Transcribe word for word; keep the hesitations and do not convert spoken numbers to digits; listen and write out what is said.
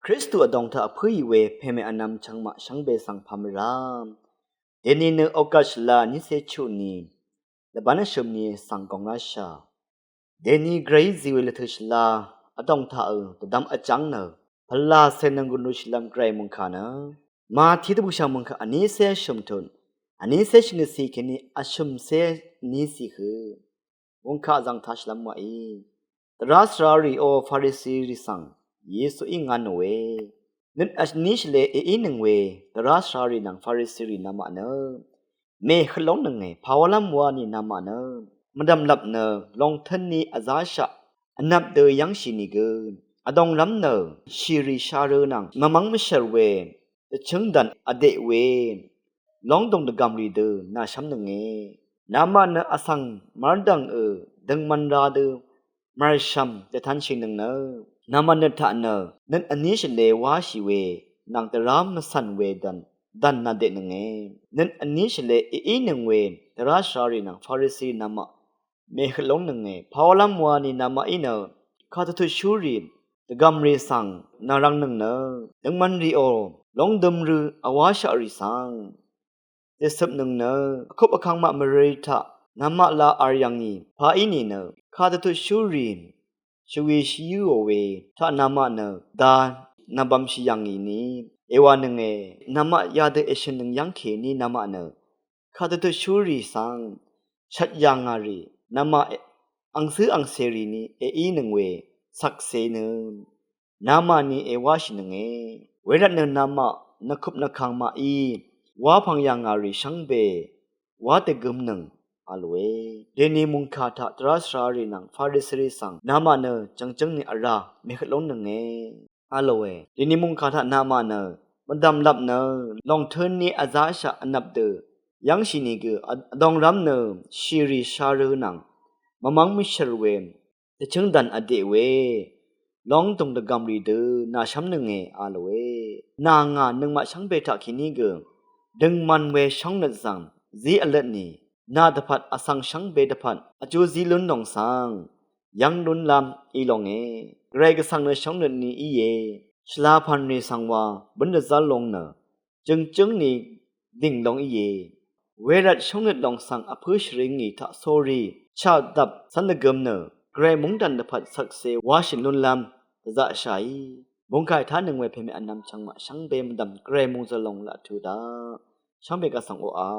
Kristu vdòng taq vpǿì we pèmè vnvm chvngmaq shvngbe svng pà mvrá. Dèni nø oqgvt shvla nícé chuq ni lvbán vshø̀m ni svng gòngráshà. Dèni gvray zí we lvtø̀ shvla vdòng taq ø dvdvm vjv́ng nø pvlacè nøng gùnru shvlv́m gvray mungkà nø Mati dvbùshà mungkà vnícé vshø̀m tut vnícé shvngøtcì kèní vshø̀mcé nícì hø mungkà zvng tashvlv́m wàí. Dvrá svrarì o Farisirì svng Yesuí ngā nò we. Nøt vní shvlē èínøng we dvrá svrarì nvng Farisirì namaq nø mèhøt lóngnønge pàwálv́m wa ni namaq nø mvdv̀mlvp nø lòngtø̄n ni vzáshaq vnvp dø yv́ngshì nìgø vdòngrv́m nø shìrì sharø̄ nvng mvmv́ng mvshv̀r we dvchǿng dàn vdeq we lóngdùng dvgv̀mrì dø nàshv́mnønge. Namaq nø vsvng mv́rdv̀ng ø døngman ra dø mv̀rshv̀m dvtanshìnøng nø namaq nøt taq nø nøt vní shvlē wáshì we nvng dvrá mvcv̀n we dv̀n dv̀n nàdeqnønge. Nøt vní shvlē èínøng we dvrá svrarì nvng Farisi namaq mèhøt lóngnønge. Pàwálv́m wa ni namaqí nø kàdvtutshúrì dvgv̀mrì svng nàrvngnøng nø døngmanrì o lóngdøm rø vwáshaqrì svng dècøpnøng nø vkup vkangmaq mvrø̄ taq namaq la vr yv̀ngì paqí nìnø kàdvtutshúrì shvwi shvyǿò we taq namaq nø da nvbvmshì yv̀ngì ni èwànønge. Namaq yadø èshø̀nnøng yv́ng kèní namaq nø kàdvtutshúrì svng shvt yà ngà rì namaq angcǿ angcèrì ni èínøng we shvkse nø namaqni èwáshìnønge. Wervtnø namaq nvkup nvkang maqí wápvng yà ngà rì shvngbe wá dvgømnøng a lòe. Dèni mungkà taq dvrá svrarì nvng Farisirì svng namaq nø jv̀ngjǿng ni vrá mèhøt lóngnønge a lòe. Dèni mungkà taq namaq nø mvdv̀mlvp nø lòngtø̄n ni vzáshaq vnvp dø yv́ngshì nìgø vdòngrv́m nø shìrì sharø̄ nvng mvmv́ng mvshv̀r we dvchǿng dv̀n vdeq we lóngdùng dvgv̀mrì dø nàshv́mnønge a lòe. Nà ngà nøngmaq shvngbe taq kèní gø døngman we shóngnøt zvng zí vløtni nà dvpvt vsvng shvngbe dvpvt vjú zí lún lòng svng yv́ng lúnlv́m í longe. Gvray Gvsvng nø shóngnøt ni íe. Shvlapv̀nrì svng wa bǿn dvzv́r long nø jø̀ngjǿng ni dìng long íe. Wervt shóngnøt lòng svng vpǿ shvring ngì taq sórí chaqdvp cv́n dvgøm nø gvray mungdàn dvpvt shvkse wáshì lúnlv́m dvzaqshàí. Mungkàì tánøng we pèmè vnvm chvngmaq shvngbe mvdv̀m gvray mungzø̀l lòng laq tuq daq shvngbe Gvsvng oqà